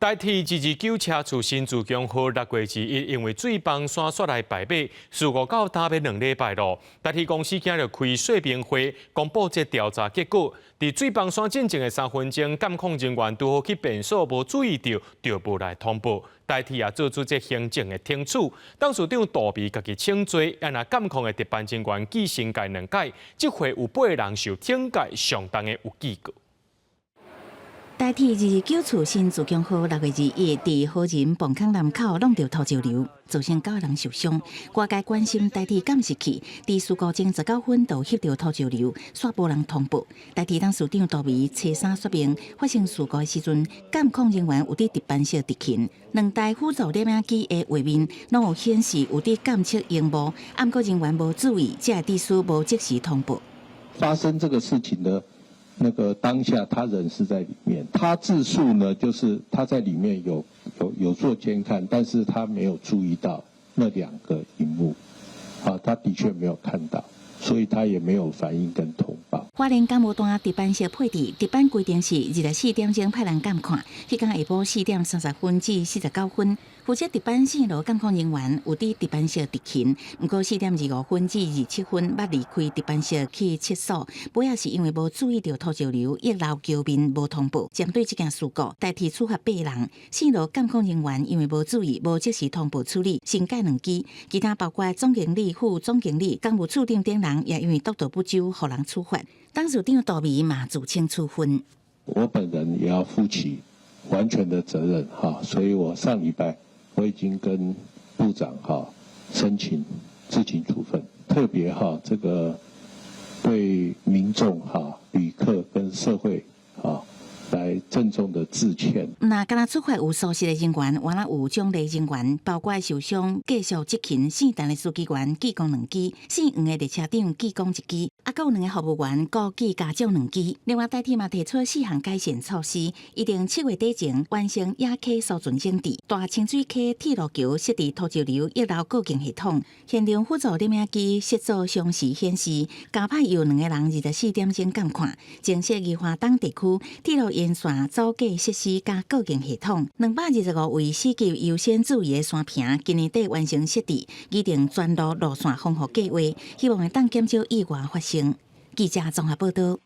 台鐵229車次新自強號6月21因為水崩山煞來敗馬，事故到今欲2禮拜囉。台鐵公司今日開說明會，公布這調查結果。佇水崩山進前的3分鐘，監控人員拄好去便所，無注意著，就無來通報。台鐵也做出這行政的懲處，董事長杜微家己請罪，啊若監控的值班人員記懲戒兩改，這回有八人受懲戒，相當的有記過。台鐵229次新自強號6月21佇好仁磅空南口挵著土石流，造成九人受傷。外界關心台鐵監視器佇事故前19分就翕著土石流，煞無人通報。台鐵董事長杜微初三說明，發生事故的時陣，監控人員有佇值班室執勤，兩台輔助攝影機的畫面攏有顯示有佇監測螢幕，毋過人員無注意，才會致使無即時通報。發生這個事情的那個當下，他人是在裡面。他自述呢，就是他在裡面有做監看，但是他沒有注意到那兩個螢幕，啊，他的確沒有看到，所以他也沒有反應跟通報。花蓮港務段值班室配置，值班規定是24點鐘派人監看。彼工下晡4點30分至49分，負責值班線路監控人員有佇值班室執勤，毋過4點25分至27分捌離開值班室去廁所，尾仔是因為無注意著土石流溢流橋面無通報。針對這件事故，台鐵處罰八人，線路監控人員因為無注意，無即時通報處理，懲戒兩支。其他包括總經理、副總經理、工務處長等人，也因為督導不周，予人處罰。董事長杜微嘛自請處分。我本人也要負起完全的責任，哈，所以我上禮拜我已經跟部長哈申請自請處分，特別哈這個對民眾哈旅客跟社會哈來鄭重的致歉。若敢若處罰有疏失的人員，還有獎勵人員，包括受傷繼續執勤姓陳的書記員記功兩支，姓黃的列車長記功一支，啊，閣有兩个服務員各記嘉獎兩支。另外，台鐵嘛提出四項改善措施，預定7月底前完成野溪疏浚整治，大清水溪鐵路橋設置土石流溢流告警系統，現場輔助攝影機設做雙時顯示，加派由兩個人24點鐘監看，增設宜花東地區鐵路沿線阻隔設施佮告警系統，225位四級優先注意的山坪，今年底完成設置，擬定全路路線防護計畫，希望會當減少意外發生。記者綜合報導。